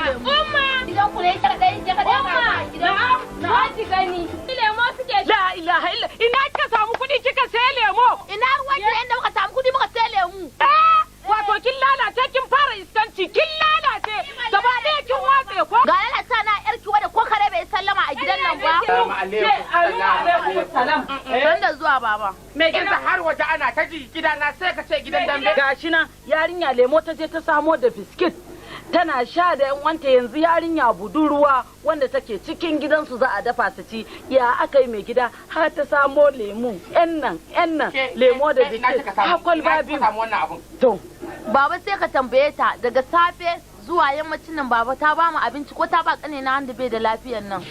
lemu. Umma! Gidan ku ne kadai ke kadai Umma! Gidan Zo ki gani. Lemo suke La ilaha illa, ina kika samu kuɗi kika sai lemo? Ina ruwan ki da inda muka samu kuɗi muka sai lemu. Eh, wato kin lalace, kin fara iskanci, kin lalace gaba ɗaya, kin watse ko? Ga lalata na yarki wadda ko kare bai sallama a gidan nan ba. Salamu alaikum. Alaikum salam. Don da zuwa, baba. Me Kinsa gida? Har waje ana ta ji gidana, sai ka ce gidan dambe. Gashi nan yarinya lemo ta je ta samo da biskit. Tana sha da yan wanta. Yanzu yarinya budurwa wanda take cikin gidansu za a dafa su ci. Ya aka yi, mai gida, har ta samo lemu yan nan yan nan lemo da Ina biskit kika samu? har kwalba Ina kika biyu? samu wannan abun? To. Baba, sai ka tambaye ta daga safe zuwa yammacin nan, baba, ta ba mu abinci ko ta ba kane na wanda bai da lafiyan nan?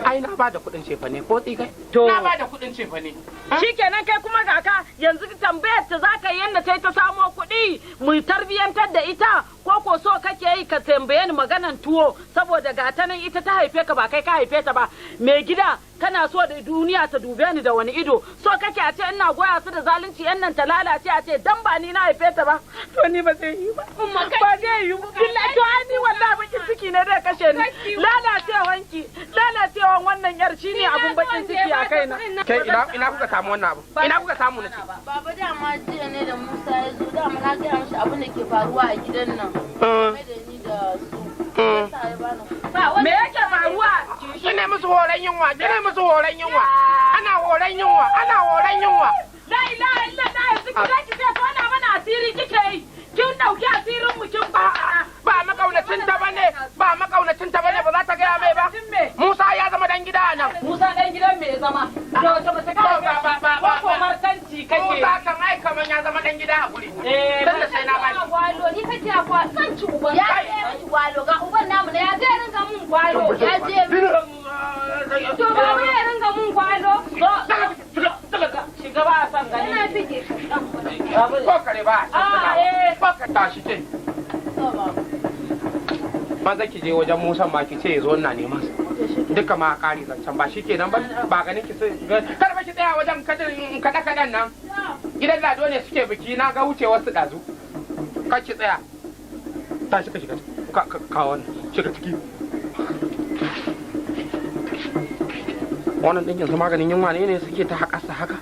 Ai na ba da kuɗin cefa ne ko tsigai? To. Na ba da kuɗin cefa ne. Shikenan, kai kuma ga ka yanzu tambayar ta zaka yi yadda ta yi ta samo kuɗi mu tarbiyantar da ita, ko ko so kake yi ka tambaye ni maganan tuwo? Saboda ga ta nan, ita ta haife ka, ba kai ka haife ta ba. Mai gida, kana so da duniya ta dube ni da wani ido? So kake a ce ina goya su da zalunci, yan nan ta lalace, a ce dan ba ni na haife ta ba? To ni ba zai yi ba, ba zai yi ba billahi. To ai ni wallahi bakin ciki ne zai kashe ni. Lalacewanki, lalacewan wannan yar shine abun bakin ciki a kaina. Kai, ina kuka samu wannan abu? Ina kuka samu na ce? Baba, dama jiya ne da Musa ya zo, dama na gaya mishi abin da ke faruwa a gidan nan. Game da ni da su. Yasa ya bani kuɗi. Me yake faruwa? Kine musu horon yunwa, kine musu horon yunwa. Ana horon yunwa, ana horon yunwa. La ilaha illallah, yanzu ki zaki ce tona mana asiri kike yi. Kin dauki asirin mu kin ba. Ba makaunacin ta bane, ba makaunacin ta bane, ba za ta gaya mai ba. Musa ya zama dan gida a nan. Musa dan gidan me ya zama? Da wata mace ka Ba ba ba ba. ko martanci kake? Musa kan ai kaman ya zama dan gida a guri. Eh. Dan da sai na bani. Gwalo ni kake akwa san ci uban. Ya je miki gwalo, ga uban namu na Ya zai ringa mun gwalo. Ya je miki. To baba, ya ringa mun gwalo. Shiga, ba a san gani. Ina fike. Ko kare ba. Ah, eh. Ko ka tashi ce. Maza ki je wajen Musa ma ki ce ya zo, ina neman sa. Duka ma ƙari zancen ba shikenan ba, ba ganin ki sai kar ba ki tsaya wajen kadin kada kadan nan. Gidan Lado ne suke biki, na ga wucewar su dazu. Kar ki tsaya. Tashi ka shiga ka ka wannan shiga ciki. Wannan ɗin yanzu maganin yunwa ne ne suke ta haƙasa haka.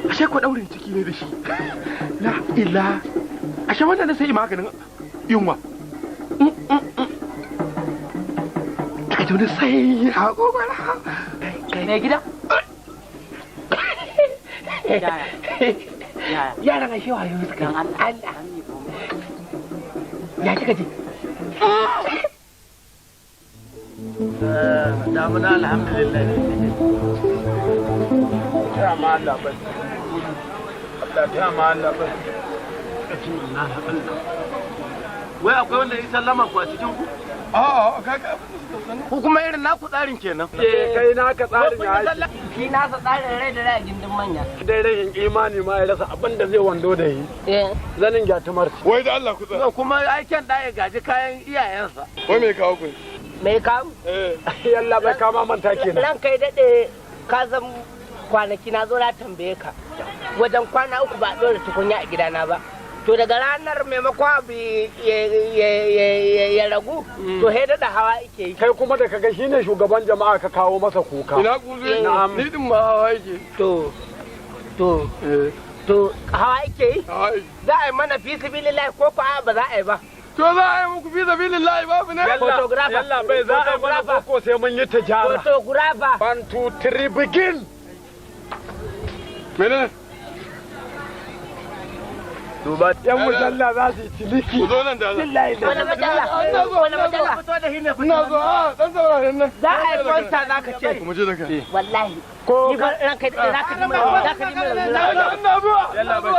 Ashe ko daurin ciki ne da shi. La ila, ashe wannan sai maganin yunwa. Ka ji wani sai a gobara. Mai gida? Yaya? Yaya? Yaran ashe wayo suka. Dan Allah. Allah ya kika ji? Damuna, alhamdulillah. Ta ma Allah bai. Allah ta ma Allah bai. Wai akwai wanda ya sallama ku a cikin ku? A'a, kaga abin da suka sani. Ku kuma irin naku tsarin kenan. Eh, kai naka tsarin ya aiki. Shi nasa tsarin rai da rai a gindin manya. Dai rashin imani ma ya rasa abin da zai wando da yi. Zanin gyatumar. Wai da Allah ku tsaya. Kuma aiken da ya gaji kayan iyayensa. Wai me kawo ku? Me kawo? Eh. Yalla bai, kama manta kenan. Ran kai daɗe, ka san kwanaki na zo na tambaye ka. Wajen kwana 3 ba a ɗora tukunya a gidana ba. To daga ranar, maimakon abu ya ragu, to he daɗa hawa ike yi. Kai kuma da kaga shine shugaban jama'a ka kawo masa kuka. Ina kuzu? Na'am. Ni din ma hawa yake. To, to hawa ike yi? Hawa yake. Za a yi mana fi sabilillahi ko ko a'a ba za a yi ba? To za a yi muku fi sabilillahi, babu ne? Photographer. Yalla bai, za a yi mana koko sai mun yi tijara? Photographer. One, two, three, begin. Mene? Duba yan mujalla za su yi ciniki. Ku zo nan da Allah. Wani majalla? Wani majalla? Fito da shi ne. Ina zo a dan sauraren nan. Za a yi fonta za ka ce. Mu je da kai. Wallahi. Ko Ni ba ranka daɗe, za ka ji mai, za ka ji mai. Ina zuwa. Yalla bai.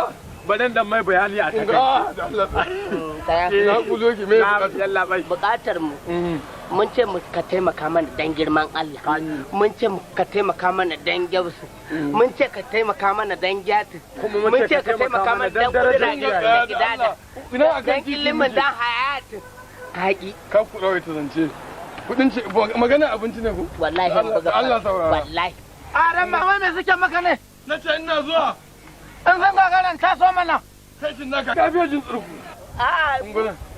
Bari dan mai bayani a takai. Ah, da Allah. Tsaya. Ina ku zo ki me bukata? Yalla bai. Bukatar mu, mun ce mu ka taimaka mana dan girman Allah, mun ce mu ka taimaka mana dan gyausu, mun ce ka taimaka mana dan gyatu, Kuma mun ce ka taimaka mana dan kudura da gidada, Ina akan dan titi ilimin, muke. dan hayatin kaki. Ka ku ɗaure ta zance. Kudin ce magana abinci ne ku? Wallahi in buga Allah saurara. Wallahi. Aran ma wai me suke maka ne? Na ce ina zuwa. In san gagaran taso mana. Kai cin naka. Ka fiye jin tsurku. A'a.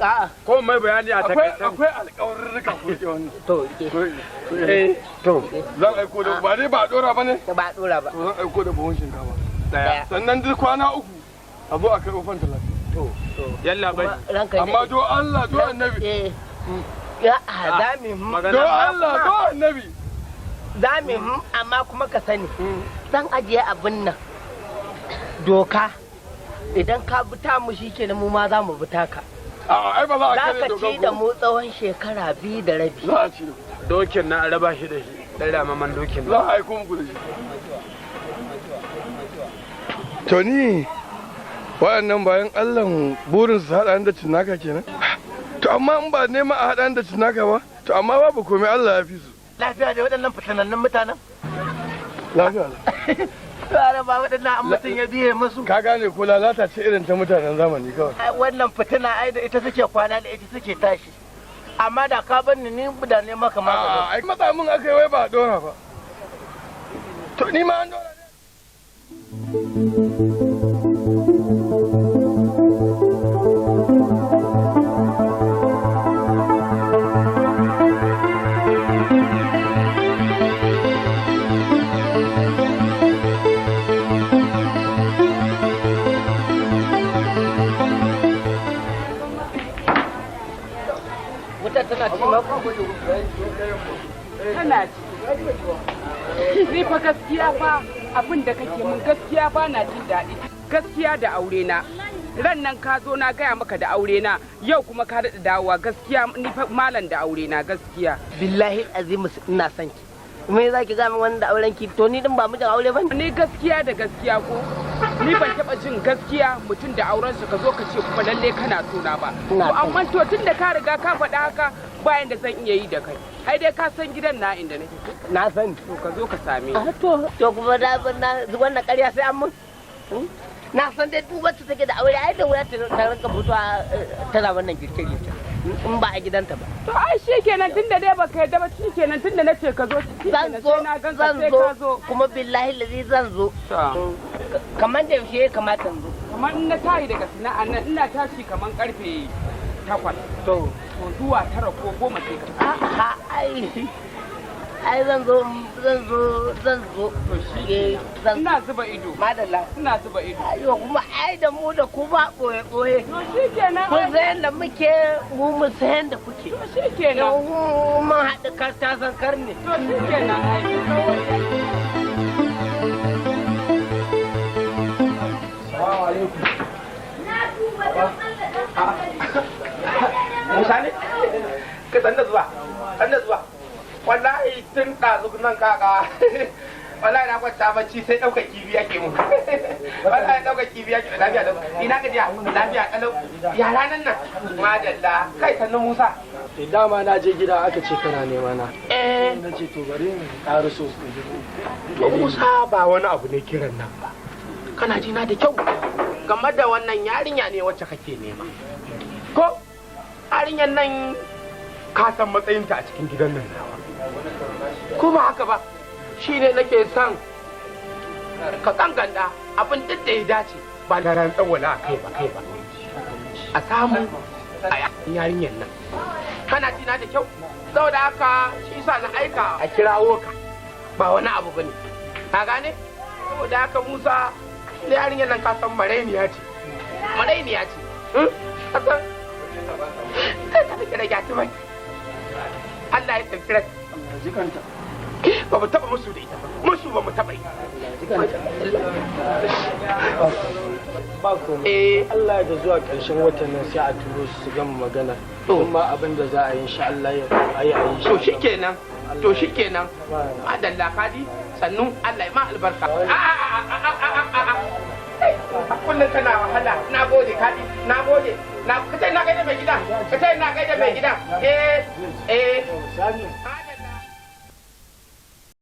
A'a. Ko mai bayani a takaice. Akwai alƙawarurruka ko ke wannan. To, eh to. Zan aiko da ba dai ba dora ba ne? Ba dora ba. To zan aiko da buhun shinkafa. Daya. Sannan duk kwana 3 a zo a karɓo fan 30. To, to. Yalla bai. Amma do Allah do annabi. Eh. Ya zami. Do Allah do annabi. Zami amma kuma ka sani. Zan ajiye abin nan. Doka. Idan ka bi ta mu shikenan mu ma za mu bi taka. A'a ai ba za a kare doka. Za ka ci da mu tsawon shekara 2 da rabi. Za a ci da dokin na raba shi da shi. Dan ramaman dokin. Za a aiko muku da shi. To ni waɗannan bayan Allah burin su haɗa da cinnaka kenan. To amma in ba nema a haɗa da cinnaka ba, to amma babu komai Allah ya fi su. Lafiya da waɗannan fitanannun mutanen? Lafiya. Yara ba waɗannan an mutum ya biye musu. Ka gane ko lalata ce irin ta mutanen zamani kawai. Wannan fitina ai da ita suke kwana da ita suke tashi. Amma da ka bar ni da ne maka magana. Ai matsa mun aka yi wai ba a dora ba. To ni ma an dora ne. Tana ci. Ni fa gaskiya fa abin da kake mun gaskiya ba na jin daɗi. Gaskiya da aure na. Ran nan ka zo na gaya maka da aure na yau kuma ka daɗa dawowa gaskiya ni fa malam da aure na gaskiya. Billahi azimu ina son ki. Me za ki gaya min wannan da auren ki? To ni din ba mijin aure bane. Ni gaskiya da gaskiya ko ni ban taɓa jin gaskiya mutum da auren su ka zo ka ce kuma lalle kana so na ba. To amma to tun da ka riga ka faɗa haka bayan da zan iya yi da kai. Ai dai ka san gidan na inda nake. Na sani. To ka zo ka same ni. To kuma da na wannan ƙarya sai an mun. Na san dai duk wacce take da aure ai da wuya ta rinka fitowa tana wannan girke-girke. In ba a gidanta ba. To ai shikenan tunda dai baka yarda ba shikenan tunda nace ka zo zan zo zan zo kuma billahi lazi zan zo. Kamar da yaushe ya kamata in zo. Kamar in na tayi daga sana'an nan ina tashi kamar karfe 8. To zuwa 9 ko 10 sai ka. A'a ai ai zan zo zan zo zan zo. To shi ina zuba ido. Madalla. Ina zuba ido. Ayo kuma ai da mu da ku ba boye boye. To shikenan. Kun san yadda muke mu mun san yadda kuke. To shikenan. Mun haɗu kar ta san kar ne. To shikenan ai. Assalamu alaikum. Na tuba dan Allah dan Allah. Musa ne? Ka san da zuwa. San da zuwa. Wallahi tun ɗazu nan kaka. Wallahi na kwanta bacci sai ɗaukar kibi ake mu. Wallahi ɗaukar kibi ake lafiya lau. Ina gajiya lafiya kalau. Ya ranan nan. Madalla. Kai sannu Musa. Eh dama na je gida aka ce kana nema na. Eh. Na ce to bari in ƙaraso. To Musa ba wani abu ne kiran nan ba. Kana ji na da kyau. Game da wannan yarinya ne wacce kake nema. Ko yarinyar nan ka san matsayinta a cikin gidan nan nawa. Ko ba haka ba shi ne nake son ka kankanta abin duk da ya dace ba da ran tsawala a kai ba kai ba. A samu a yarinyar nan. Kana ji na da kyau saboda haka shi sa na aika a kirawo ka ba wani abu bane. Ka gane? Saboda haka Musa da yarinyar nan ka san marainiya ce. Marainiya ce. Ka san kai ta take da gyati mai. Allah ya ɗauki rai. Ba mu taɓa musu da ita ba. Musu ba mu taɓa yi. Ba komai. Allah da zuwa ƙarshen watan nan sai a turo su su gama magana. Kuma abin da za a yi insha Allah ya ayi a yi. To shikenan. To shikenan. Madalla kadi sannu Allah ya ma albarka. A kullum kana wahala. Na gode kadi. Na gode. Na kace na gaida mai gida. Kace na gaida mai gida. Eh eh.